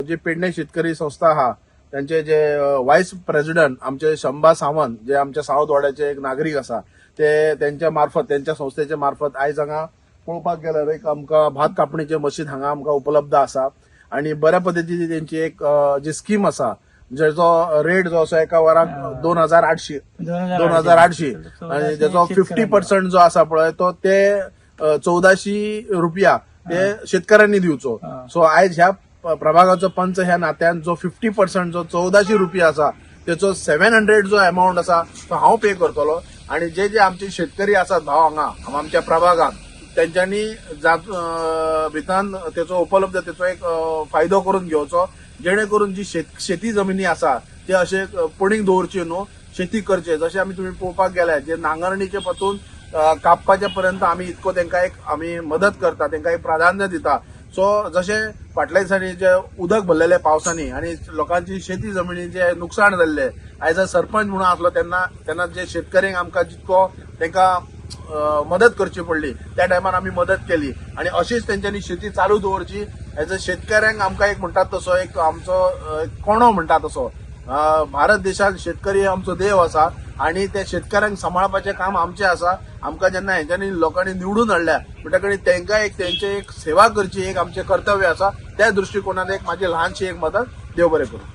आमची पेडणे शेतकरी संस्था आहा त्यांचे जे वायस प्रेसिडेंट आमचे शंभा सावंत जे आमच्या सावतवाड्याचे एक नागरीक आसा, ते त्यांच्या मार्फत, त्यांच्या संस्थेच्या मार्फत आयज हांगा पळोवपाक गेल्यार एक आमकां भात कापणीचे मशीन हांगा आमकां उपलब्ध आसा आणि बऱ्या पद्दतीची त्यांची एक जी स्कीम आसा, जेचो रेट जो आसा एका वराक 2800, 2800 आणि त्याचो 50% जो आसा पळय तो ते 1400 रुपया ते शेतकऱ्यांनी दिवचो. सो आयज ह्या प्रभागाचो पंच ह्या नात्यान जो 50% जो 1400 रुपया आसा तेचो 700 जो अमावंट आसा तो हांव पे करतलो आणि जे जे आमचे शेतकरी आसात भाव हांगा आमच्या प्रभागात तेंच्यांनी जात भितान तेचो उपलब्ध तेचो एक फायदो करून घेवचो, जेणे करून जी शेती जमिनी आसा ते अशे पडींग दवरची न्हू, शेती करचे. जशें आमी तुमी पळोवपाक गेले जे नांगरणीचे पासून कापपाच्या पर्यंत आमी इतको तेंकां एक आमी मदत करता, तेंकां एक प्राधान्य दिता. सो जशें फाटल्या दिसांनी जे उदक भरलेले पावसांनी आनी लोकांची शेती जमिनीचे नुकसाण जाल्लें, आयज सरपंच म्हणून आसलो तेन्ना तेन्ना जे शेतकऱ्यांक आमकां जितको तेंकां मदत करची पडली त्या टायमार आमी मदत केली आनी अशीच तेंच्यांनी शेती चालू दवरची. एज अ शेतकऱ्यांक आमकां एक म्हणटात तसो एक आमचो एक कोणो म्हणटा तसो भारत देशात शेतकरी आमचो देव आसा आणि त्या शेतकऱ्यांक सांबाळपाचें काम आमचें आसा. आमकां जेन्ना हेंच्यांनी लोकांनी निवडून हाडल्या म्हणटकच तेंकां एक तेंचे एक सेवा करची एक आमचें कर्तव्य आसा. त्या दृश्टिकोनान एक म्हाजी ल्हानशी एक मदत. देव बरें करूं.